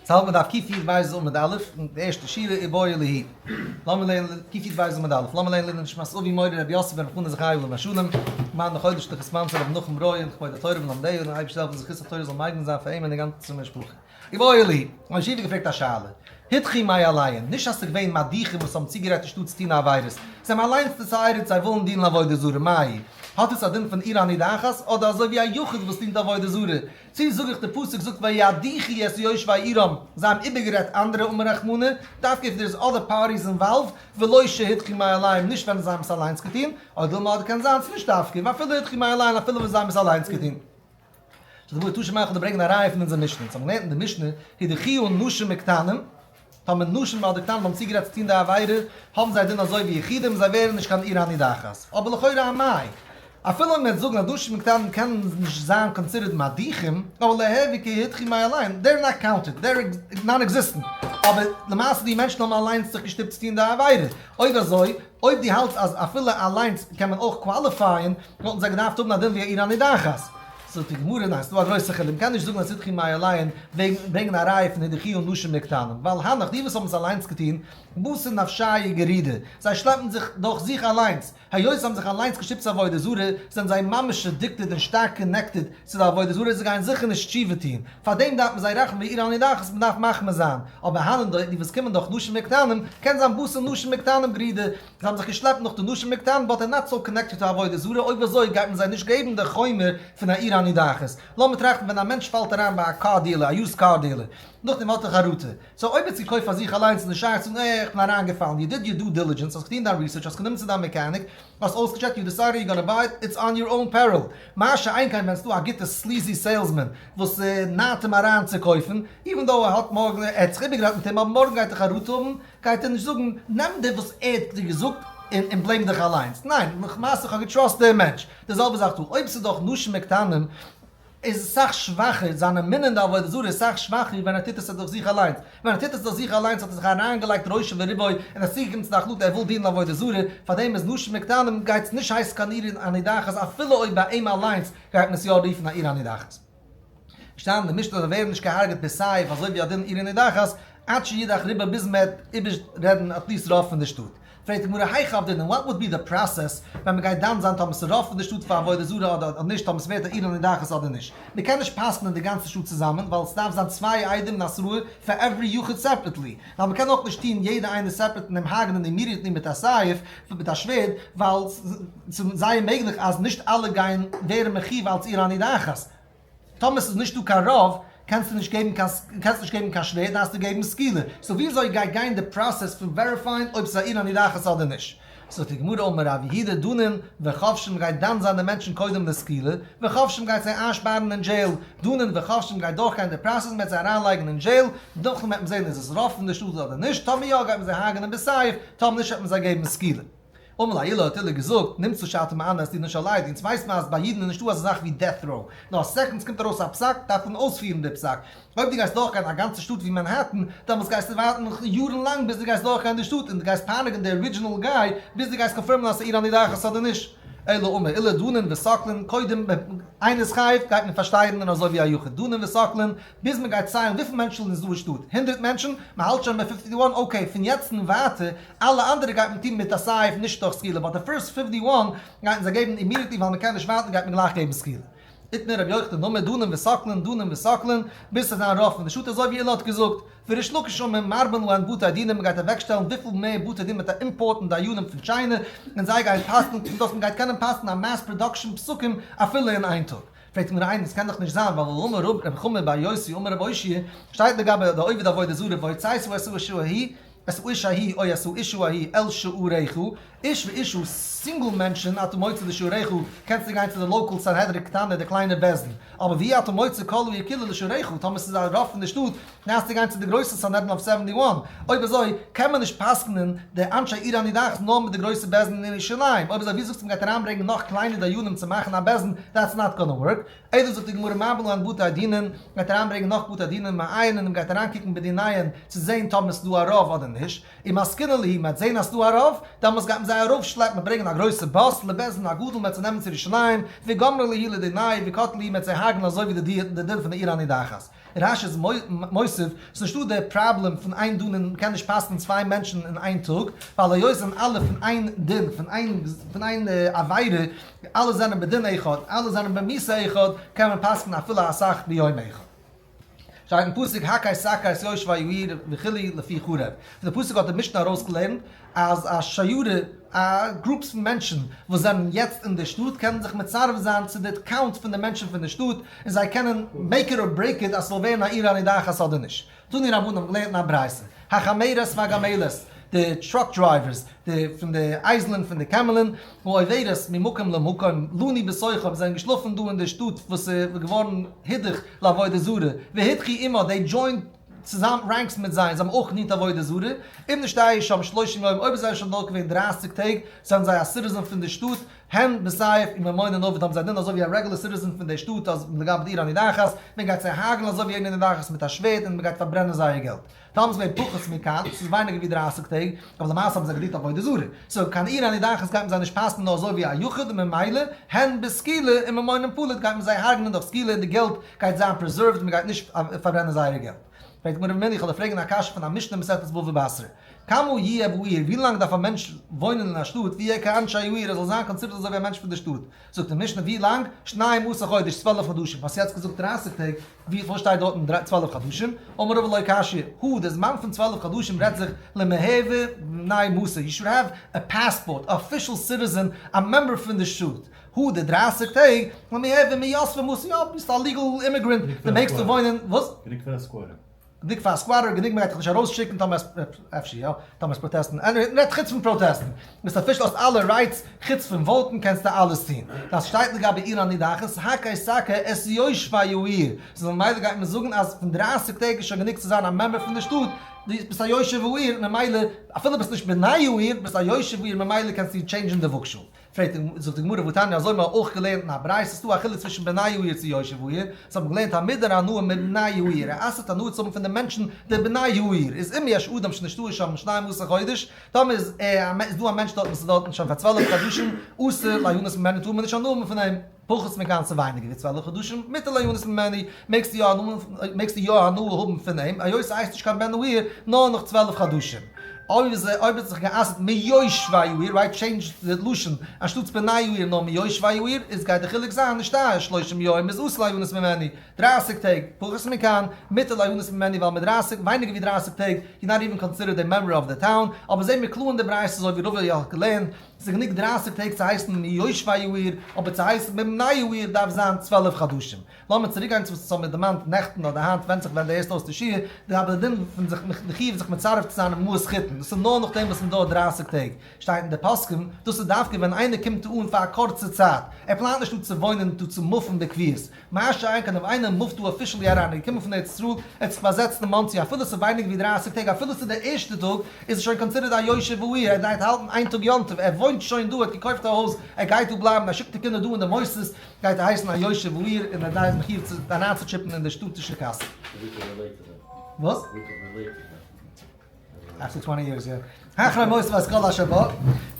ס'האלט מען דף קי"ב עמוד א', די ערשטע שורה איבעיא להו. לאמיר לערנען קי"ב עמוד א', לאמיר לערנען לעילוי נשמת אבי מורי רבי יוסף בן רבי חנא זכי' עליו השלום, למען החודש לחסמנתו רבי נחום ברויער לכבוד התורה ולומדיה, און אייבערשטער העלפן זכות התורה זאל מגין זיין פאר אים און די גאנצע משפחה. איבעיא להו, האט ישיבה געפרעגט א שאלה, הודחו מאליהן, נישט אז ס'איז געווען מדיחים וואס האבן צוגערעדט די שטאט צו טון עבירות, זיי האבן אליינס decided זיי ווילן דינען עבודה זרה, מאי, האט עס א דין פון עיר הנידחת, אדער אזוי ווי א יחיד וואס דינט עבודה זרה, צי זאג איך די פסוק זאגט וידיחו את יושבי עירם, זיי האבן איבערגערעדט אנדערע אמר רחמנא, דווקא if there is other parties involved, ולא שהודחו מאליהם נישט ווען זיי האבן עס אליינס געטון, או דילמא אדער קען זיין ס'נישט דווקא, ואפילו הודחו מאליהן אפילו ווען זיי האבן עס אליינס געטון. זאגט די גמרא תא שמע איך וועל דיר ברענגען א ראיה פון אונזער משנה, אונז האבן געלערנט אין די משנה הדיחוהו נשים וקטנים, טאמער נשים אדער קטנים האבן צוגערעדט צו טון די עבירה, האבן זיי דין אזוי ווי יחידים, זיי ווערן נישט קיין עיר הנידחת. אבער לכאורה אמאי? אפילו אויב מ'וועט זאגן אז נשים און קטנים קענען נישט זיין considered מדיחים, אבער ליהוו כהודחו מאליהן, they're not counted, they're non existent. אבער למעשה די מענטשן האבן אליינס זיך געשטופט צו טון די עבירה. אויב אזוי, אויב דו האלטסט אז אפילו אליינס קען מען אויך qualify ען, וואלטן זיי געדארפט האבן א דין ווי א עיר הנידחת. זאגט די גמרא, ניין, ס'דא א גרויסע חילוק, מ'קען נישט זאגן אז הודחו מאליהן וועגן ברענגען א ראיה פון הדיחוהו נשים וקטנים, ווייל הנך, די וואס האבן עס אליינס געטון, בתר נפשייהו גרידא, זיי שלעפן זיך דורך זיך אליינס, היות זיי האבן זיך אליינס געשטופט צו עבודה זרה, זענען זיי ממש addicted און שטארק connected צו די עבודה זרה, זיי גייען זיכער נישט תשובה טון, פארדעם דארף מען זיי רעכענען ווי עיר הנידחת, מ'דארף מחמיר זיין, אבער הנן די וואס קומען דורך נשים וקטנים, קען זיין בתר נשים וקטנים גרידא, זיי האבן זיך געשלעפט נאך די נשים וקטנים but they're not so connected to עבודה זרה, אויב אזוי גייט מען זיי נישט געבן די חומר פון א עיר הנידחת. לאמיר טראכטן ווען א מענטש פאלט אריין ביי א car dealer, א used car dealer, נאכדעם האט ער חרטה, so אויב ער האט עס געקויפט פאר זיך אליינס איז נישט שייך צו זאגן אה איך בין אריינגעפאלן, you did your due diligence, האסט געטון דיין research, האסט גענומען צו דיין mechanic, האסט אויסגעטשעקט, you decided you gonna buy it, it's on your own peril. מה שאין כן ווען ס'דא א גוטע sleazy salesman וואס נארט אים אריין צו קויפן, even though ער האט מארגן, ער האט זיך איבערגערעדט מיט אים אבער מארגן גייט ער חרטה האבן, גייט ער נישט זאגן נעם די וואס ער האט דיר געזאגט און blame דיך אליינס, ניין, מחמת איך האב גע trust דעם מענטש. די זעלבע זאך דא, אויב ס'איז דאך נשים וקטנים איז אסאך שוואכער, זיין אמונה אין די עבודה זרה איז אסאך שוואכער ווען ער טוט עס דורך זיך אליינס, ווען ער טוט עס דורך זיך אליינס האט ער זיך אריינגעלייגט ראשו ורובו און איז צוגעקומען צו די החלטה ער וויל דינען עבודה זרה, פארדעם איז נשים וקטנים גייט עס נישט הייסן קיין עיר הנידחת אפילו אויב ביי אים אליינס גייט מען עס יא רופן א עיר הנידחת. שטייט אין די משנה זיי ווערן נישט געהארגעט בסייף אזוי ווי א דין עיר הנידחת עד שידח רובה ביז מען וועט איבעררעדן at least רוב פון די שטאט. פרעגט די גמרא היכי עבדינן what would be the process ווען מען גייט דן זיין טאמער ס'איז רוב פון די שטאט פאר עבודה זרה אדער נישט טאמער ס'ווערט א עיר הנידחת אדער נישט. מען קען נישט פסק'נען די גאנצע שטאט צוזאמען ווייל ס'דארף זיין צוויי עדים און התראה פאר every יחיד separately ווייל מען קען אויך נישט טון יעדע איינער separate און אים הרג'נען immediately מיט א סייף מיט א שווערד ווייל ס'איז זייער מעגליך אז נישט אלע גייען ווערן מחיוב אלס עיר הנידחת. טאמער ס'איז נישט דא קיין רוב, קענסטו נישט געבן קיין קענסט נישט געבן קיין שווערד, דארפסטו געבן סקילה. so וויאזוי גייט גיין די process פון verify ען אויב ס'איז א עיר הנידחת אדער נישט? זאגט די גמרא אמר רב יהודה דנין וחובשין מ'גייט דן זיין די מענטשן קודם לסקילה, וחובשין מ'גייט זיי איינשפארן אין jail, דנין וחובשין מ'גייט דורכגיין די process מ'וועט זיי אריינלייגן אין jail, נאכדעם וועט מען זען איז עס רוב פון די שטאט אדער נישט, טאמער יא גייט מען זיי הרג'נען בסייף, טאמער נישט וועט מען זיי געבן סקילה. אמר ליה עולא האט עולא געזאגט, נמצא שאתה מענה את דינו של לוי, אונז ווייסט מען אז ביי אידן איז נישטא אזא זאך ווי death row, נאר א second ס'קומט ארויס א פסק דארף מען אויספירן די פסק, אויב דו גייסט דורכגיין א גאנצע שטאט ווי מאנהעטן, דעמאלטס גייסטו ווארטן יארן לאנג ביז דו גייסט דורכגיין די שטאט און דו גייסט פייניגן די original guy ביז דו גייסט confirm ען אז ס'איז עיר הנידחת אדער נישט. אלא אמר עולא דנין וסוקלין, קודם איינער איז חייב גייט מען פארשטייערן און אזוי ווי א יחיד דנין וסוקלין, ביז מען גייט ציילן וויפיל מענטשן איז דא אין שטאט, הונדרעט מענטשן, מען האלט שוין ביי fifty one, okay פון יעצט און ווייטער אלע אנדערע גייט מען טון מיט א סייף נישט דורך סקילה, but די first fifty one גייט מען זיי געבן immediately ווייל מען קען נישט ווארטן גייט מען גלייך געבן סקילה. איתמר רבי יוחנן אמר דנין וסוקלין דנין וסוקלין, ביז ס'זיין רוב פון די שטאט אזוי ווי עולא האט געזאגט. וריש לקיש אמר מרבין להן בתי דינים מען גייט אוועקשטעלן וויפיל מער בתי דין מיט א import ן דיינים פון China און זיי גייען פסק'ן און דאס מען גייט קענען פסק'ן א mass production פסקים אפילו אין איין טאג. פרעגט אים ר' עיין עס קען דאך נישט זיין ווייל והאמר רב חמא בר יוסי אמר רב אושעיא שטייט לגבי די עובד עבודה זרה והוצאת את האשה ההיא את האיש ההוא או את האשה ההיא אל שעריך איש ואשה single מענטשן אתה מוציא לשעריך קענסטו גיין צו די local סנהדרין קטנה די קליינע בית דין אבער ואי אתה מוציא כל העיר כולה לשעריך טאמער ס'איז א רוב פון די שטאט דארפסטו גיין צו די גרויסע סנהדרין אויף seventy one, אויב אזוי קען מען נישט פסק'נען די אנשי עיר הנידחת נאר מיט די גרויסע בית דין אין ירושלים, אויב אזוי ווי זאגסטו מ'גייט אריינברענגען נאך קליינע דיינים צו מאכן א בית דין, that's not gonna work, אלא זאגט די גמרא מרבין להן בתי דינים, מ'גייט אריינברענגען נאך בתי דינים מעיינין און מ'גייט אריינקוקן בדיניהן צו זען טאמער ס'דא א רוב אדער נישט, ומסקינן להו, מ'וועט זען אז ס'דא א רוב, דאמאלס גייט מען זיי ארויפשלעפן און ברענגען א גרויסע באס לבית דין הגדול מ'וועט זיי נעמען צו ירושלים, וגמרי להו לדינייהו וקטלי להו מ'וועט זיי הרג'נען אזוי ווי די דין פון די עיר הנידחת. רש"י איז מוסיף, ס'איז נישטא די פראבלעם פון אין דנין, מ'קען נישט פסק'נען צוויי מענטשן אין איין טאג, ווייל היות זענען אלע פון איין דין, פון איין פון איין עבירה, אלע זענען בדין אחד, אלע זענען במיתה אחד, קען מען פסק'נען אפילו אסאך ביום אחד. שטייט אין פסוק הקש תכה את יושבי העיר וכו' לפי חרב. פון די פסוק האט די משנה ארויסגעלערנט אז א שיירה, א גרופס פון מענטשן וואס זענען יעצט אין די שטאט קענען זיך מצרף זיין צו די קאונט פון די מענטשן פון די שטאט און זיי קענען מעיק איט אר ברעיק איט אז ס'זאל ווערן א עיר הנידחת אדער נישט. תנו רבנן האבן געלערנט אין א ברייתא, החמרת והגמלת, די טראק דרייווערס, די פון די אייזלען פון די קעמלען, העוברת ממקום למקום, לנו בתוכם, זענען געשלאפן דא אין די שטאט וואס איז געווארן הודח לעבודה זרה, והודחו עמה, דעי דזשוינד צוזאם רענקס מיט זיי, זיי האבן אויך געדינט עבודה זרה, אם נשתהו שם שלושים יום, אויב זיי זענען שוין דארט געווען דרייסיג טעג, זענען זיי א סיטיזען פון די שטאט, הן בסייף וממונן אבד האבן זיי דין אזוי ווי א רעגולער סיטיזען פון די שטאט אז לגבי די עיר הנידחת, מען גייט זיי הרג'נען אזוי ווי עיר הנידחת מיט א שווערד און מען גייט פארברענען זייער געלט. טאמער איז געווען פחות מכאן, ס'איז ווייניגער ווי דרייסיג טעג, אבער למעשה האבן זיי געדינט עבודה זרה, סאו קיין עיר הנידחת גייט מען זיי נישט פסק'נען נאר אזוי ווי א יחיד און ממילא הן בסקילה וממונן פליט גייט מען זיי הרג'נען דורך סקילה און די געלט גייט זיין פרעזערווד מען גייט נישט פארברענען זייערע געלט. פרעגט די גמרא ורמינהו איך וועל דיר פרעגן א קשיא פון א משנה מסכת בבא בתרא. כמה יהיה בעיר, ווי לאנג דארף א מענטש וואוינען אין א שטאט, ויהיה כאנשי העיר, ער זאל זיין קאנסידערט אזוי ווי א מענטש פון די שטאט? זאגט די משנה ווי לאנג? שנים עשר חודש, צוועלף חדשים, האסט יעצט געזאגט דרייסיג טעג, ווי וואס שטייט דארטן צוועלף חדשים? אמר רבא לא קשיא, הא, די זמן פון צוועלף חדשים רעדט זיך למהוי בני מתא, יו שוד העוו א פאספארט, א אפישעל סיטיזען, א מעמבער פון די שטאט, הא, די דרייסיג טעג, למהוי מיתבי מתא, יא, ביסט א ליגעל אימיגרענט, די מעגסט דא וואוינען, וואס? גענוג פאר א סקוואטער. גענוג פאר א סקוואטער, גענוג מ'גייט דיך נישט ארויסשיקן טאמער אפשר יא, טאמער עס פראטעסטן, עניוועי, מ'רעדט חוץ פון פראטעסטן, ביסט אפישעל האסט אלע רייטס, חוץ פון וואוטן קענסטו אלעס טון, דאס שטייט לגבי עיר הנידחת, הקש תכה את יושבי העיר, סאו ממילא גייט מען זאגן אז פון דרייסיג טעג איז שוין גענוג צו זיין א מעמבער פון די שטאט, דו ביסט א יושב העיר ממילא אפילו ביסט נישט בני העיר ביסט א יושב העיר ממילא קענסטו טשעינדזשן די וואגשאל. פרעגט זאגט די גמרא והתניא אזוי מ'האט אויך געלערנט אין א ברייתא ס'דא א חילוק צווישן בני העיר צו יושב העיר, ס'האט מען געלערנט המודר הנאה מבני העיר, ער אסר'ט הנאה צו האבן פון די מענטשן די בני העיר, איז אם יש אדם שנשתהה שם שנים עשר חודש, טאמער איז איז דא א מענטש דארט וואס איז דארטן שוין פאר צוועלף חדשים, אסור ליהנות ממנו טאר מען נישט הנאה האבן פון אים, פחות מכאן ס'איז ווייניגער ווי צוועלף חדשים, מותר ליהנות ממנו, מעגסטו יא מעגסטו יא הנאה האבן פון אים, היות ס'הייסט נישט קיין בן העיר נאר נאך צוועלף חדשים. אויב איז אויב האט זיך גע'אסר'ט מיושבי העיר, רייט טשעינדזש די לשון, אנשטאטס בני העיר נאר מיושבי העיר, איז גייט די חילוק זיין נשתהה שלושים יום איז אסור ליהנות ממנו דרייסיג טעג, פחות מכאן, מותר ליהנות ממנו ווייל מיט דרייסיג ווייניגער ווי דרייסיג טעג יו נאט איווען קאנסידערד א מעמבער אוו די טאון, אבער זעהן מיר קלאר אין די ברייתא אזוי ווי רבא האט געלערנט, ס'איז גענוג דרייסיג טעג צו הייסן מיושבי העיר, אבער צו הייסן מבני העיר דארף זיין צוועלף חדשים. לאמיר צוריק גיין צו וואס האמיר דערמאנט נעכטן אדער היינט ווענדט זיך ווען די הערסט אויס די שיעור, די אבער די דין פון זיך מחיוב זיך מצרף צו זיין אין מעות חיטין, דאס איז נאר נאכדעם וואס ס'דויערט דרייסיג טעג, שטייט אין די פוסקים, דאס איז דווקא ווען איינער קומט אן פאר א קורצע צייט, ער פלאנט נישט דא צו וואוינען דא צו מופן בקביעות, מה שאין כן אויב איינער מופט דא אפישעלי אריין, ער איז געקומען פון ארץ ישראל, ער האט זיך באזעצט אין מאנסי אפילו ס'איז ווייניגער ווי דרייסיג טעג אפילו ס'איז די ערשטע טאג, איז ער שוין קאנסידערט א יושב העיר, ער גייט האלטן איין טאג יום טוב, ער וואוינט שוין דא, ער האט געקויפט א הויז, ער גייט דא בלייבן, ער שיקט די קינדער דא אין די מוסדות, גייט ער הייסן א יושב העיר און ער איז מחיוב צו אריינצוטשיפן אין די שטאטישע קאסע. וואס? אפטער טווענטי יערס יא. אחרי מות ואת כל אשר בה.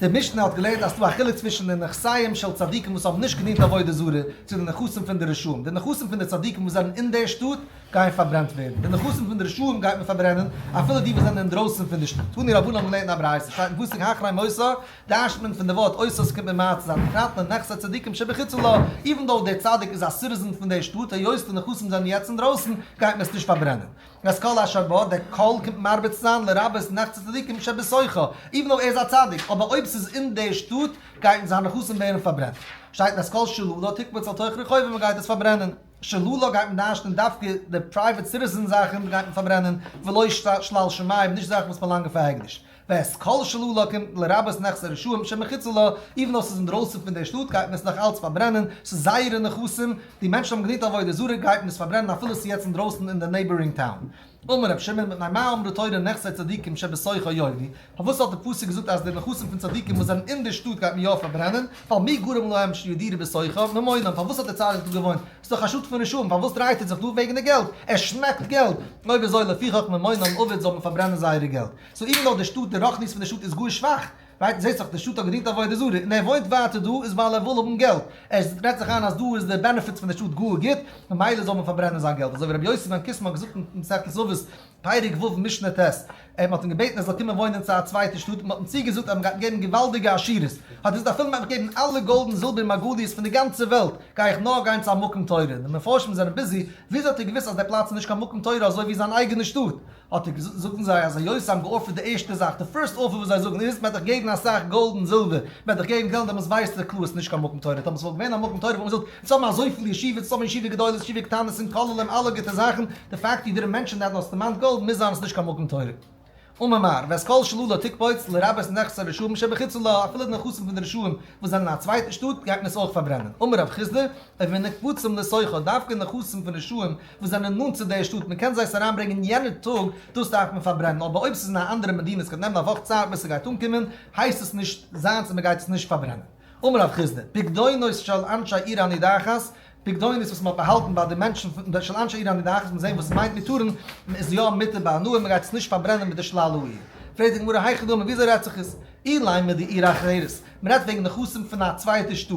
די משנה האט געלערנט אז ס'דא א חילוק צווישן די נכסים של צדיקים וואס האבן נישט געדינט עבודה זרה צו די נכסים פון די רשעים. די נכסים פון די צדיקים וואס זענען אין דער שטאט גייען פארברענט ווערן. די נכסים פון די רשעים גייט מען פארברענען אפילו די וואס זענען אינדרויסן פון די שטאט. תנו רבנן האבן געלערנט אין א ברייתא שטייט אין פסוק אחרי מותה דרש'נט מען פון די ווארט אותה ס'קומט ממעט צו זיין פרט לנכסי צדיקים שבחוצה לה, איווען דאו דער צדיק איז א סיטיזען פון דער שטאט היות די נכסים זענען יעצט אינדרויסן גייט מען עס נישט פארברענען. את כל אשר בה, דער כל קומט מרבה צו זיין לרבות נכסי צדיקים שבתוכה, איווען דאו ער איז א צדיק, אבער אויב ס'איז אין דער שטאט גייט זיין נכסים ווערן פארברענט. שטייט ואת כל שללה תקמוץ אל תוך רחובה מען גייט עס פארברענען. שללה גייט מען דרש'נען דווקא די פרייוועט סיטיזען זאכן גייט מען פארברענען, ולא שלל שמים, נישט זאכן וואס באלאנגען פאר הקדש. ואת כל שללה קומט לרבות נכסי רשעים שמחוצה לה, איווען דאו ס'איז אינדרויסן פון דער שטאט גייט מען עס נאך אלץ פארברענען, ס'איז זייערע נכסים, די מענטשן האבן געדינט עבודה זרה גייט מען עס פארברענען אפילו ס'איז יעצט אינדרויסן אין די נעיבארינג טאון. אמר רבי שמעון מפני מה אמרה תורה נכסי צדיקים שבתוכה יאבדו, פארוואס האט די פסוק געזאגט אז די נכסים פון צדיקים וואס זענען אין די שטאט גייט מען יא פארברענען, ווייל מי גרם להם שידורו בתוכה, ממונם, פארוואס האט דער צדיק דא געוואוינט, ס'איז דאך א שטאט פון רשעים, פארוואס דרייט ער זיך דא וועגן די געלט, ער שמעקט געלט, אויב אזוי לפיכך ממונם אבד זאל מען פארברענען זייערע געלט. סאו איווען דאו די שטאט די רוחניות פון די שטאט איז גאר שוואך. רייט, זעהסט דאך די שטאט האט געדינט עבודה זרה און ער וואוינט ווייטער דא איז ווייל ער וויל האבן געלט, ער רעדט זיך איין אז דא איז די benefits פון די שטאט גאר גוט, ממילא זאל מען פארברענען זיין געלט, אזוי ווי רבי יוסי בן קיסמא האט געזאגט אין מסכת אבות, פרק ו' משנה ט', ער מ'האט אים געבעטן ער זאל קומען וואוינען צו א צווייטע שטאט, מ'האט אים צוגעזאגט אז מ'גייט אים געבן געוואלדיגע עשירות, האט ער געזאגט אפילו מ'וועט מיך געבן אלע גאלד און זילבער און מרגליות פון די גאנצע וועלט, גיי איך נאר גיין צו א מקום תורה, די מפרשים זענען busy, וויאזוי האט ער געוואוסט אז דער פלאץ איז נישט קיין מקום תורה אזוי ווי זיין אייגענע שטאט? האט ער געזאגט, זאגן זיי אז היות זיי האבן גע offer ט די ערשטע זאך, די first offer וואס זיי זאגן איז, מ'וועט דיך געבן אסאך גאלד און זילבער, מ'וועט דיך געבן געלט, דעמאלטס ווייסטו קלאר עס איז נישט קיין מקום תורה, טאמער ס'וואלט געווען א מקום תורה וואלט מען געזאגט, אונז האבן אזויפיל ישיבות, אונז האבן ישיבה גדולות, ישיבה קטנות און כוללים, אלע גוטע זאכן, די fact you didn't mention that האסט דערמאנט גאלד, מוז זיין עס איז נישט קיין מקום תורה. אמר מר, ואת כל שללה תקפוץ, לרבות נכסי רשעים שבחוצה לה, אפילו די נכסים פון די רשעים וואס זענען אין א צווייטע שטאט, גייט מען עס אויך פארברענען. אמר רב חסדא, אויב ונקבצים לתוכה, דווקא נכסים פון רשעים וואס זענען נאנט צו דער שטאט, מען קען זיי עס אריינברענגען יענער טאג, דאס דארף מען פארברענען, אבער אויב ס'איז אין א אנדערע מדינה, עס גייט נעמען א וואך צייט ביז ס'גייט אנקומען, הייסט עס נישט זיינס און מען גייט עס נישט פארברענען. אמר רב חסדא, פקדונות של אנשי עיר הנידחת, פקדונות וואס מען האט באהאלטן ביי די מענטשן פון של אנשי עיר הנידחת, מיר זעהן וואס עס מיינט מותרין, איז יא מותר בהנאה, מען גייט עס נישט פארברענען מיט די שלל העיר. פרעגט די גמרא היכי דמי, וויאזוי רעדט זיך עס? אילימא דעיר אחרת, מען רעדט וועגן נכסים פון א צווייטע שטאט,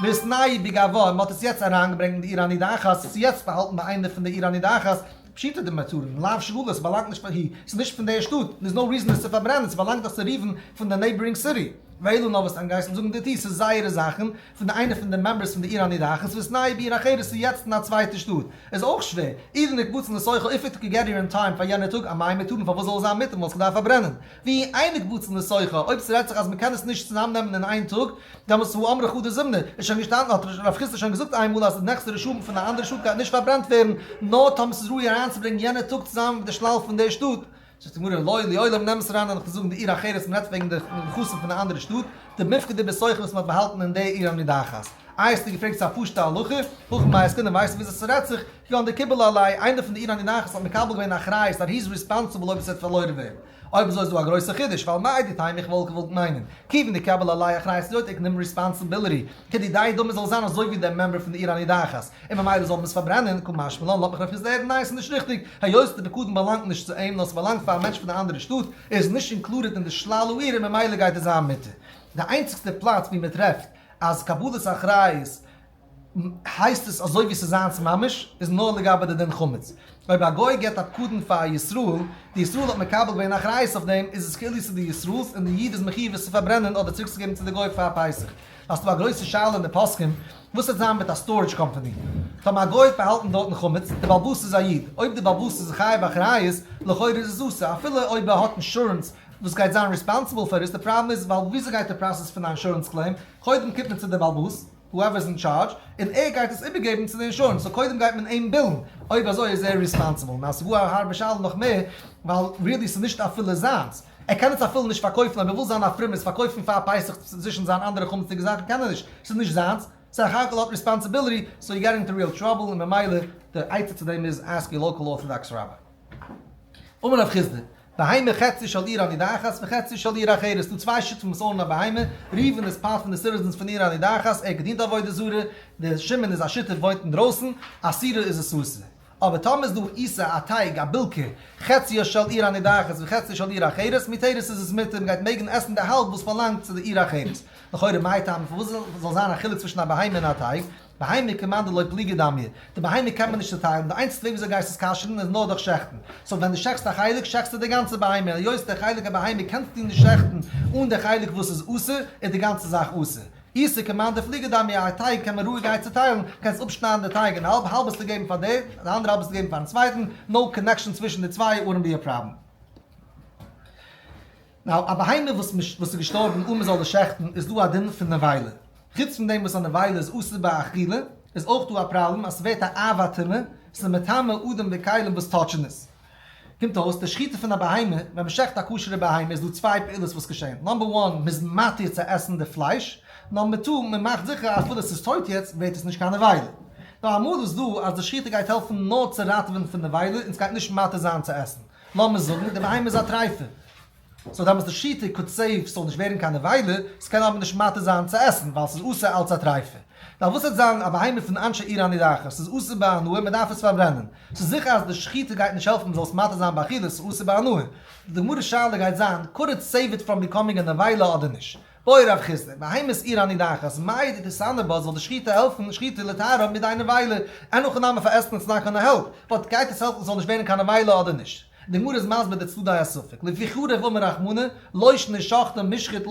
ואיתנהו בגווה, און מען האט עס יעצט אריינגעברענגט אין די עיר הנידחת, עס איז יעצט באהאלטן ביי איינער פון די עיר הנידחת, פשיטא דמותרין, לאו שללה, עס באלאנגט נישט פאר הי, עס איז נישט פון דער שטאט, there is no reason עס צו פארברענען, עס באלאנגט דאך צו ראובן פון די neighboring city. ואלא נאר וואס גייסט זאגן די תי, ס'איז זייערע זאכן, פון די איינע פון די members פון די עיר הנידחת, ואיתנהו בעיר אחרת, ס'איז יעצט אין א צווייטע שטאט, איז אויך שווער, אי דנקבצין לתוכה if it could get here in time פאר יענער טאג, אמאי מותרין פארוואס זאל עס זיין מותר, מ'וואלט עס געדארפט פארברענען. ואי אין נקבצין לתוכה, אויב ס'רעדט זיך אז מ'קען עס נישט צוזאמנעמען אין איין טאג, דעמאלטס הא אמרה חדא זימנא, איז שוין געשטאנען, האט רב חסדא שוין געזאגט איינמאל אז די נכסי רשעים פון א אנדערע שטאט גייט נישט פארברענט ווערן, נאר טאמער ס'איז ראוי אריינצוברענגען יענע טאג צוזאמען מיט די שלל פון דער שטאט. זאגט די גמרא, לא לעולם נעם עס אריין און זאגן די עיר אחרת, מ'רעדט וועגן די נכסים פון א אנדערע שטאט, דמיפקדי בתוכה וואס מ'האט באהאלטן אין די עיר הנידחת. איי האסטו געפרעגט ס'איז א פשוטע הלכה, הכא במאי עסקינן ווייסטו וויאזוי ס'רעדט זיך, כגון דקיבל עליה, איינער פון די עיר הנידחת האט מקבל געווען אחריות אז he's responsible אויב עס וועט פארלוירן ווערן. אויב אזוי איז דא א גרויסע חידוש, ווייל מהו דתימא איך וואלט געוואלט מיינען, כיוון דקביל עליה אחריות היות ער גענומען responsibility, כדידיה דמי זאל זיין אזוי ווי דער member פון די עיר הנידחת, און ממילא זאל מען עס פארברענען, קא משמע לן לאזט מיך רב חסדא הערן ניין ס'איז נישט ריכטיג, היות די פקדון באלאנגט נישט צו אים נאר ס'באלאנגט פאר א מענטש פון די אנדערע שטאט, ער איז נישט included אין די שלל העיר און ממילא גייט עס זיין מותר. די איינציגסטע פלאץ ווי מ'טרעפט אז קבלת אחריות הייסט עס אזוי ווי ס'איז זיינס ממש, איז נאר לגבי די דין חמץ. אויב א גוי געבט א פקדון פאר א ישראל, די ישראל האט מקבל געווען אחריות אויף דעם, איז עס כאילו ס'איז די ישראל'ס און די איד איז מחיוב עס צו פארברענען אדער צוריקצוגעבן צו די גוי פאר פסח. האסטו א גרויסע שאלה אין די פוסקים, וואס וועט זיין מיט א storage company? טאמער א גוי האט באהאלטן דארטן חמץ, די בעל הבית איז א איד, אויב די בעל הבית איז חייב אחריות, לכאורה איז עס אסור, אפילו אויב ער האט אינשורענס וואס גייט זיין responsible פאר עס, די פראבלעם איז ווייל וויאזוי גייט די process פון א אינשורענס claim, קודם קומט מען צו די בעל הבית, whoever is in charge, און ער גייט עס איבערגעבן צו די אינשורענס, so קודם גייט מען אים בילן, אויב אזוי איז ער responsible, נאר ס'איז גאר א הארבע שאלה נאך מער, ווייל really ס'איז נישט אפילו זיינס, ער קען עס אפילו נישט פארקויפן, אויב ער וויל זיין א פרומער עס פארקויפן פאר פסח צווישן זיין אנדערע חמצ'דיגע זאכן קען ער נישט, ס'איז נישט זיינס, סך הכל האט responsibility, so you get into real trouble, און ממילא די עצה צו דעם איז ask your local orthodox rabbi. אמר רב חסדא, בהמה חצי של עיר הנידחת וחצי של עיר אחרת, ס'דא צוויי שותפים וואס own ען א בהמה, ראובן איז part פון די citizens פון עיר הנידחת, ער האט געדינט עבודה זרה, דער שמעון איז א שותף וואוינט אינדרויסן, אסירה איז עס אסור. אבער טאמער איז דא עיסה, א טייג, א בילקע, חציה של עיר הנידחת וחציה של עיר אחרת, מותרת איז עס מותר, מ'גייט מעגן עסן די האלב וואס באלאנגט צו די עיר אחרת. לכאורה מאי טעמא פארוואס זאל זיין א חילוק צווישן א בהמה און א טייג? בהמה כמאן דלא פליגי דמיא, די בהמה קען מען נישט צוטיילן, די איינציגסטע וועג וויאזוי גייסט עס כשר'ן איז נאר דורך שעכטן, so ווען דו שעכסט א חלק שעכסטו די גאנצע בהמה, און היות די חלק הבהמה קענסטו נישט שעכטן אן די חלק וואס איז אסור, איז די גאנצע זאך אסור. עיסה כמאן דפליגי דמיא, א טייג קען מען רואיגערהייט צוטיילן, קענסט אפשניידן די טייג אין האלב, האלב וועסטו געבן פאר דער, די אנדערע האלב וועסטו געבן פארן צווייטן, no connection צווישן די צוויי wouldn't be a problem. Now, א בהמה וואס איז געשטארבן אן מ'זאל עס שעכטן איז דא א דין פון נבילה. חוץ פון דעם וואס א נבילה איז אסור באכילה, איז אויך דא א פראבלעם אז ס'ווערט א אב הטומאה, ס'איז מטמא אדם וכלים וואס touch ן עס. קומט אויס, די שחיטה פון א בהמה, ווען מ'שעכט א כשר'ע בהמה איז דא צוויי פעולות וואס געשען. Number one, מ'איז מתיר צו עסן די פלייש. Number two, מ'מאכט זיכער אז אפילו ס'איז טויט יעצט, ווערט עס נישט קיין נבילה. נאר אמאל איז דא אז די שחיטה גייט העלפן נאר צו ראטעווען פון נבילה און ס'גייט נישט מתיר זיין צו עסן. לאמיר זאגן, די בהמה איז א טריפה. סאו דעמאלטס די שחיטה could save ס'זאל נישט ווערן קיין נבילה, ס'קען אבער נישט מתיר זיין צו עסן ווייל ס'איז אסור אלץ א טריפה. נאר וואס וועט זיין א בהמה פון אנשי עיר הנידחת, ס'איז אסור בהנאה מ'דארף עס פארברענען. ס'איז זיכער אז די שחיטה גייט נישט העלפן מ'זאל עס מתיר זיין באכילה, ס'איז אסור בהנאה. די גמרא שאלה גייט זיין, could it save it from becoming א נבילה אדער נישט? בעי רב חסדא, בהמת עיר הנידחת, מהו דתסנא בה זאל די שחיטה העלפן, שחיטה לטהרה מידי נבילה, אין הכי נמי פאר עסן it's not gonna help, but גייט עס העלפן ס'זאל נישט ווערן קיין נבילה אדער נישט? די גמרא איז מסביר די צדדי הספק, לפי חרב אמר רחמנא, לא שנא שחטא משחית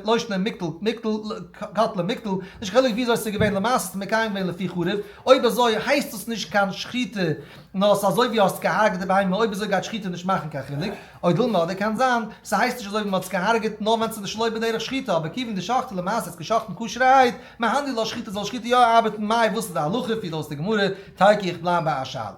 לא שנא מיקטל מיקטל קטלא מיקטל, נישט קיין חילוק וויאזוי ס'איז געווען למעשה איז מקיים געווען לפי חרב, אויב אזוי הייסט עס נישט קיין שחיטה נאר ס'איז אזוי ווי האסט געהארגעט די בהמה אויב אזוי גייט שחיטה נישט מאכן קיין חילוק, או דילמא אדער קען זיין ס'הייסט נישט אזוי ווי מ'האט עס געהארגעט נאר ווען ס'איז שלא בדרך שחיטה אבער כיוון דשחטה למעשה איז געשחטן כשר'ערהייט מהני לה שחיטה זאל שחיטה יא ארבעטן מאי וואס איז די הלכה פירט אויס די גמרא תיקו איך בלייב ביי א שאלה.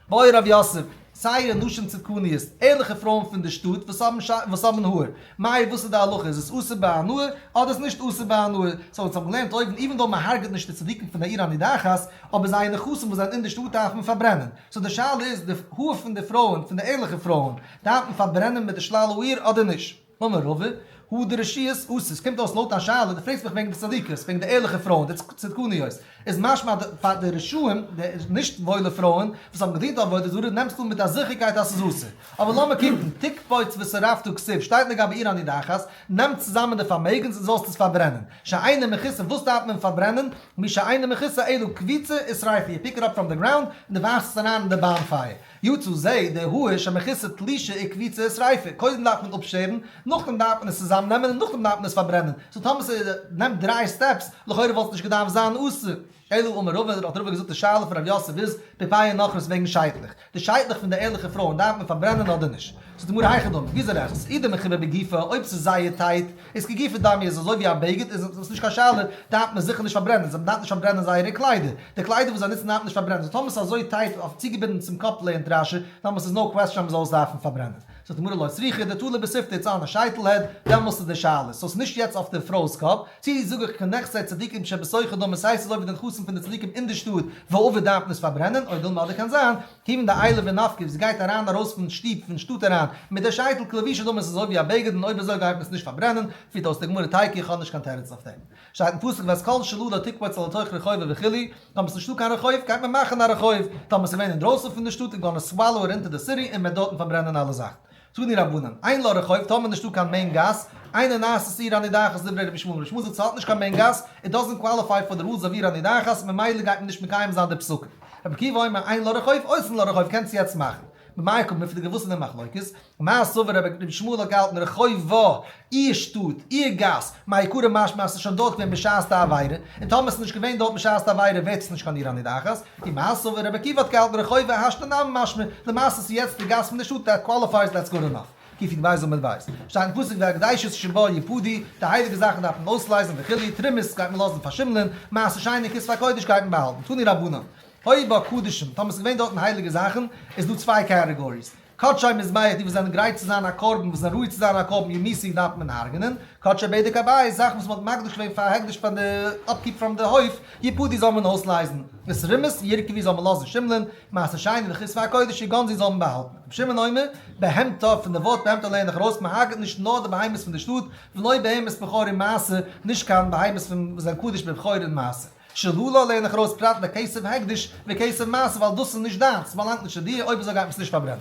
בעי רב יוסף, שעיר נשים צדקניות, ערליכע פרויען פון די שטאט וואס האבן וואס האבן האר, מאי וואס איז די הלכה איז עס אסור בהנאה אדער איז נישט אסור בהנאה, סאו אונז האבן געלערנט אויבן even though מען הרג'ט נישט די צדיקים פון די עיר הנידחת, אבער זייער נכסים וואס זענען אין די שטאט דארף מען פארברענען, so די שאלה איז די האר פון די פרויען פון די ערליכע פרויען דארף מען פארברענען מיט די שלל העיר אדער נישט? אמר רבא, הא דרשיעי אסור, ס'קומט אויס לויט דיין שאלה, דו פרעגסט מיך וועגן די צדיקות, וועגן די ערליכע פרויען, די צדקניות, איז משמע אז פאר די רשעים, די נישט וואוילע פרויען, וואס האבן געדינט עבודה זרה, נעמסטו אן מיט א זיכערקייט אז ס'איז אסור. אבער לאמיר קוקן, תקפוץ ושרפת כתיב, שטייט לגבי עיר הנידחת, נעם צוזאמען די פארמעגנס און זאלסט עס פארברענען. שאינה מכוסה, וואס דארף מען פארברענען? מי שאינה מכוסה אלא קביצה ושריפה, you pick it up from the ground, און דו ווארפסט עס אריין אין די bonfire. יצא זה, די האר שמכוסה תלישה וקביצה ושריפה, קודם דארף מען אפשערן, נאכדעם דארף מען עס צוזאם נעמען און נאכדעם דארף מען עס פארברענען, so טאמער ס'נעמט דריי steps, לכאורה וואלט עס נישט געדארפט זיין אסור. אלא אמר רבא, האט רבא געזאגט די שאלה פון רב יוסף איז, בפאה נכרית וועגן שייטלעך, די שייטלעך פון די ערליכע פרויען דארף מען פארברענען אדער נישט? זאגט די גמרא היכי דמי, וויאזוי רעכנסטו, אי דמחובר בגופה, אויב ס'איז זייער tight, איז כגופה דמיא איז אזוי ווי א בגד, איז עס נישט קיין שאלה, דארף מען זיכער נישט פארברענען, זיי דארף נישט פארברענען זייערע קליידער, די קליידער וואס זיי נוצן דארף מען נישט פארברענען, so טאמער ס'איז אזוי tight אויף צוגעבינדן צום קאפ לערנט רש"י, דאמאלס איז no question אז מ'זאל עס דארפן פארברענען. זאגט די גמרא לא צריכא, דתלי בסיפתא it's on א שייטל head, דעמאלס איז די שאלה, so ס'איז נישט יעצט אויף די פרוי'ס קאפ, צי זאג איך כנכסי צדיקים שבתוכה דמי ס'הייסט אזוי ווי די נכסים פון די צדיקים אין די שטאט ועביד דארף מען עס פארברענען, או דילמא אדער קען זיין, כיוון דעיילה ונפקא זי גייט אריין ארויס פון שטוב פון שטאט אריין מיט די שייטל כלבישה דמי ס'איז אזוי ווי א בגד און אויב אזוי גייט מען עס נישט פארברענען, פירט אויס די גמרא תיקו איך האב נישט קיין תירוץ אויף דעם. שטייט אין פסוק ואת כל שללה תקפוץ אל תוך רחובה וכו', טאמער ס'נישטא קיין רחוב גייט מען מאכן א רחוב, טאמער ס'איז געווען אינדרויסן פון די שטאט און gonna swallow it into the city און מ'וועט דארטן פארברענען אלע זאכן. תנו רבנן, אין לה רחוב, טאמער נישטא קיין main גאס, אינה נעשית עיר הנידחת דברי רבי ישמעאל, רבי ישמעאל זאגט ס'האט נישט קיין main גאס, it doesn't qualify for the rules of עיר הנידחת, ממילא גייט מען נישט מקיים זיין די פסוקים. רבי עקיבא אומר אין לה רחוב, עושין לה רחוב, קענסט יעצט מאכן. במאי קמיפלגי וואס איז די מחלוקת? מר סבר רבי ישמעאל האט געהאלטן רחובה, איר שטאט, איר גאס, מעיקרא משמע אז ס'איז שוין דארט געווען בשעת די עבירה, און טאמער ס'איז נישט געווען דארט בשעת די עבירה ווערט עס נישט קיין עיר הנידחת, ומר סבר רבי עקיבא האט געהאלטן רחובה השתא נמי משמע, למעשה ס'איז יעצט די גאס פון די שטאט that qualifies that's good enough. קי"ב עמוד ב'. שטייט אין פסוק והקדשות שבה יפדו, די הייליגע זאכן דארף מען אויסלייזן וכו', תרומות גייט מען לאזן פארשימלען, מעשר שני כתבי הקודש גייט מען באהאלטן, תנו רבנן. היו בה קדשים, טאמער ס'איז געווען דארטן הייליגע זאכן, איז דא צוויי categories. קדשי מזבח, די וואס זענען גרייט צו זיין א קרבן, וואס זענען ראוי צו זיין א קרבן, יומיתו דארף מען הרג'נען, קדשי בדק הבית, זאכן וואס מ'האט מקדיש געווען פאר הקדש פאר די upkeep פון די הויף, יפדו זאל מען אויסלייזן, ותרומות ירקבו זאל מען לאזן שימלען, מעשר שני וכתבי הקודש יגנזו זאל מען באהאלטן. רבי שמעון אומר, בהמתה, פון די ווארט בהמתה לערן איך ארויס, מ'הרג'ט נישט נאר די בהמות פון די שטאט, ולא בהמת בכור ומעשר, נישט קיין בהמות פון וואס זענען קדוש בבכור און מעשר. שללה לערן איך ארויס פרט לכסף הקדש וכסף מעשר ווייל דאס איז נישט דיינס, ס'באלאנגט נישט צו דיר, אויב אזוי גייט מען עס נישט פארברענען.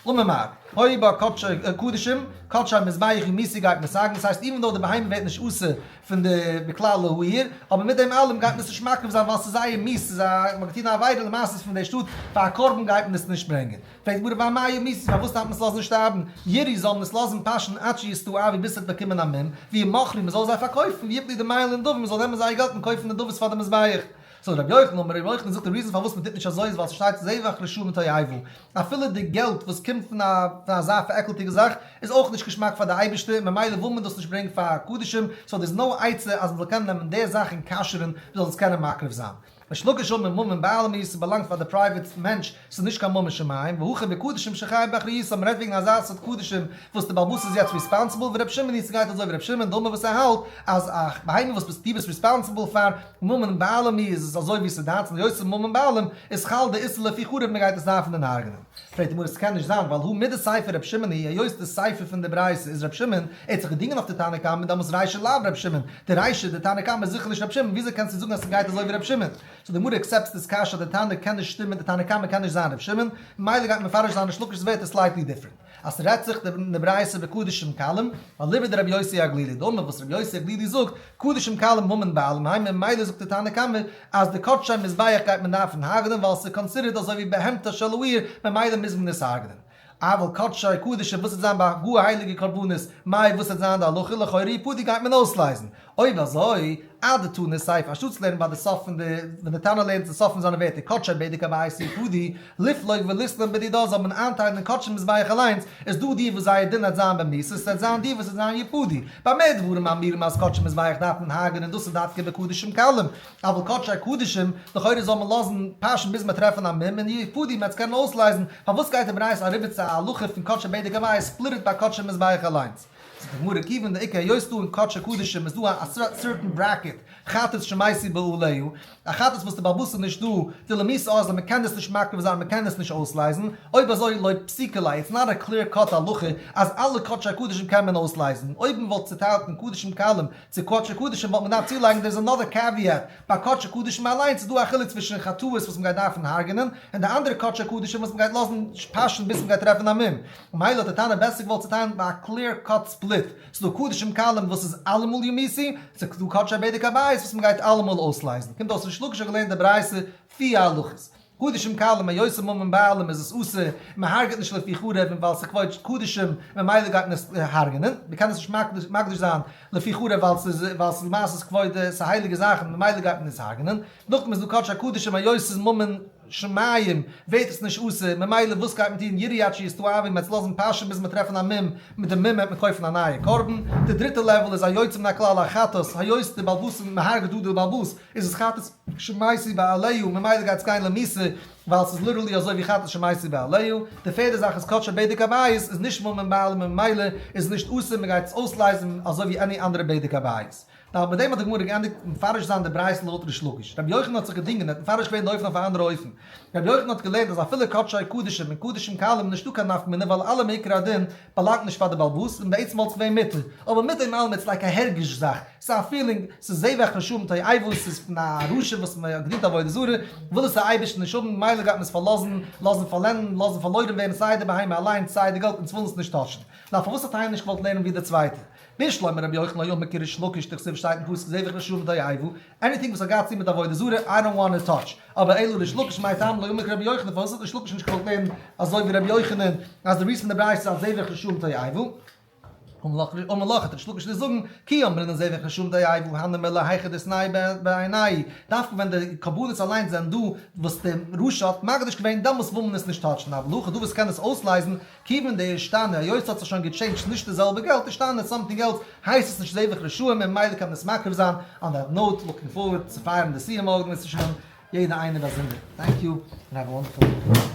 אמר מר. היו בה קדשים, קדשי מזבח יומיתו גייט מען סאגן, דאס הייסט even though די בהמה ווערט נישט אסור פון די בכלל העיר, אבער מיט דעם אלעם גייט מען עס נישט מקריב זיין ווייל ס'איז זייער מיאוס, ס'איז א מ'האט געטון א עבירה למעשה איז פון די שטאט, פאר א קרבן גייט מען עס נישט ברענגען. פרעגט די גמרא ואמאי יומיתו פארוואס דארף מען עס לאזן שטארבן? ירעו זאל מען עס לאזן פאשן עד שיסתאבו ביז ס'וועט באקומען א מום, וימכרו מ'זאל זיי פארקויפן, ויטלו דמיהן לנדבה מ'זאל נעמען זייער געלט און קויפן נדבות פאר די מזבח. זאגט רבי יוחנן אמר רבי יוחנן זאגט די reason פארוואס מ'טוט נישט אזוי איז ווייל ס'שטייט זבח רשעים תועבה אפילו די געלט וואס קומט פון א פון אזא פארעקלטיגע זאך איז אויך נישט געשמאק פאר די אייבערשטער ממילא וויל מען דאס נישט ברענגען פאר קדשים so there's no עצה אז מ'זאל קענען נעמען די זאך און כשר'ן מ'זאל עס קענען מקריב זיין. ריש לקיש אמר ממון בעלים הוא, ס'באלאנגט פאר די פרייוועט מענטש, ס'איז נישט קיין ממון שמים, והכא בקדשים שחייב באחריותם, מ'רעדט וועגן אזא סארט קדשים וואס די בעל הבית איז יעצט ריספאנסיבל, ור' שמעון היא ס'גייט אזוי ווי ר' שמעון דאמר וואס ער האלט אז א בהמה וואס ביסט דו ביסט ריספאנסיבל פאר ממון בעלים הוא איז עס אזוי ווי ס'איז דיינס און היות ס'איז ממון בעלים איז חל די איסור לפי חרב מ'גייט עס דארפן דען הרג'נען. פרעגט די גמרא ס'קען נישט זיין ווייל הא מדסיפא ר' שמעון היא היות די סיפא פון די ברייתא איז ר' שמעון, ער האט זיך געדינגען אויף די תנא קמא דאמאלס רישא לאו ר' שמעון, די רישא די תנא קמא איז זיכער נישט ר' שמעון וויאזוי קענסטו זאגן אז ס'גייט אזוי ווי ר' שמעון? סאו די גמרא accepts this קשיא אז די תנא קען נישט שטימען די תנא קמא קען נישט זיין ר' שמעון, ממילא גייט מען מפרש זיין ריש לקיש'ס ווערטער slightly different. אז ס'רעדט זיך די ברייתא בקדשים קלים, אליבא דרבי יוסי הגלילי דאמר וואס רבי יוסי הגלילי זאגט, קדשים קלים ממון בעלים הם ממילא זאגט די תנא קמא אז די קדשי מזבח גייט מען דארפן הרג'נען ווייל ס'איז considered אזוי ווי בהמתו של העיר ממילא מוז מען עס הרג'נען. אבל קדשי קדשים וואס וועט זיין ביי גאר הייליגע קרבנות מאי וואס וועט זיין די הלכה לכאורה יפדו גייט מען אויסלייזן. אויב אזוי, אדתני סיפא, אנשטאט צו לערנען ביי די סוף פון די, ווען די תנא לערנט די סוף פון זיינע ווערטער, קדשי בדק הבית יפדו, ליפלוג וליסלם בדידה זאל מען איינטיילן אין קדשי מזבח אליינס, איז דא די וואס זייער דין וועט זיין במיתה, ס'וועט זיין די וואס וועט זיין יפדו. במה דברים אמורים אז קדשי מזבח דארף מען הרג'נען דאס איז דווקא בקדשים קלים, אבל קדשי קדשים, לכאורה זאל מען לאזן פאשען ביז מען טרעפן א מום און יפדו מען וועט עס קענען אויסלייזן, פארוואס גייט די ברייתא אריבער צו א הלכה פון קדשי בדק הבית split ביי קדשי מזבח אליינס? זאגט די גמרא כיוון דאיכא היות דא אין קדשי קדשים איז דא א certain bracket חטאת שמתו בעליה, א חטאת וואס די בעל הבית איז נישט דא, דלמיתה אזלא מען קען עס נישט מקריב זיין מען קען עס נישט אויסלייזן, אויב אזוי לא פסיקא ליה it's not a clear cut הלכה אז אלע קדשי קדשים קען מען אויסלייזן, אויב מען וואלט צוטיילט אין קדשים קלים צו קדשי קדשים וואלט מען געדארפט צולייגן there is another caveat, ביי קדשי קדשים אליינס איז דא א חילוק צווישן חטאות וואס מען גייט דארפן הרג'נען, און די אנדערע קדשי קדשים וואס מען גייט לאזן פאשען ביז מען גייט טרעפן א מום. ממילא האט די תנא בעסער געוואלט צוטיילן ביי א clear cut split, ס'איז דא קדשים קלים וואס איז אלעמאל יומתו, ס'איז דא קדשי בדק הבית וואס מען גייט אלעמאל אויסלייזן. קומט אויס ריש לקיש האט געלערנט די ברייתא פיר הלכות. קדשים קלים היות ס'איז ממון בעלים איז עס אסור, מען הרג'ט נישט לפי חרב און ווייל ס'איז כבוד קדשים ממילא גייט מען עס הרג'נען, מען קען עס נישט מקדיש זיין לפי חרב ווייל ס'איז ווייל ס'איז למעשה כבוד ס'איז הייליגע זאכן ממילא גייט מען עס הרג'נען. נאכדעם איז דא קדשי קדשים היות ס'איז ממון שמים ווערט עס נישט אסור, ממילא וואס גייט מען טון ירעו עד שיסתאבו מ'עט עס לאזן פאשען ביז מ'עט טרעפן א מום, מיט די מום וועט מען קויפן א נייע קרבן, די דריטע level איז א יוצא מן הכלל א חטאת, היות די בעל הבית מ'הרג'ט דא די בעל הבית איז עס חטאת שמתו בעליה ממילא גייט עס גיין למיתה ווייל ס'איז literally אזוי ווי חטאת שמתו בעליה, די פערדע זאך איז קדשי בדק הבית איז נישט ממון בעלים ממילא איז עס נישט אסור מ'גייט עס אויסלייזן אזוי ווי any אנדערע בדק הבית. נאר מיט דעם האט די גמרא געענדיגט מפרש זיין די ברייתא לויט ריש לקיש. רבי יוחנן האט זיך געדינגען, ער האט מפרש געווען די אופן אויף א אנדערע אופן. רבי יוחנן האט געלערנט אז אפילו קדשי קדשים און קדשים קלים איז נישטא קיין נפקא מינה ווייל אלע מעיקר הדין באלאנגט נישט פאר די בעל הבית און בעצם וואלט עס געווען מותר. אבער מיט דעם אלעם it's like א הרגש זאך, ס'איז א feeling, ס'איז זבח רשעים תועבה, ס'איז פון א רשע וואס מען האט געדינט עבודה זרה, וויל עס דער אייבערשטער נישט האבן, ממילא גייט מען עס פארלאזן, לאזן פארלענדן, לאזן פארלוירן ווערן סיי די בהמה אליינס סיי די געלט, אונז ווילן עס נישט touch ן. נאר פארוואס האט איינער נישט געוואלט לערנען ווי דער צווייטער? בשלמא רבי יוחנן לא אמר כריש לקיש דכתיב שטייט אין פסוק זבח רשעים תועבה, anything וואס האט געהאט צו מיט עבודה זרה I don't want to touch, אבער אלא ריש לקיש מאי טעמא לא אמר כרבי יוחנן פארוואס האט ריש לקיש נישט געוואלט לערנען אזוי ווי רבי יוחנן אז די reason פון די ברייתא איז אז זבח רשעים תועבה? אמר לך האט ריש לקיש צו זאגן כי אמרינן זבח רשעים תועבה הני מילי היכא דאיתנהו בעינייהו דווקא ווען די קרבנות אליינס זענען דא וואס די רשע האט מקדיש געווען דעמאלס וויל מען עס נישט touch ן אבל הכא דא וואס קען עס אויסלייזן כיוון דאישתני, היות ס'האט זיך שוין גע change ט נישט די זעלבע געלט, אישתני something else, הייסט עס נישט זבח רשעים און ממילא קען מען עס מקריב זיין, on that note, looking forward צו פייערן די סיום מארגן בעזרת השם, יעדע איינער באזונדער. Thank you, and have a wonderful day.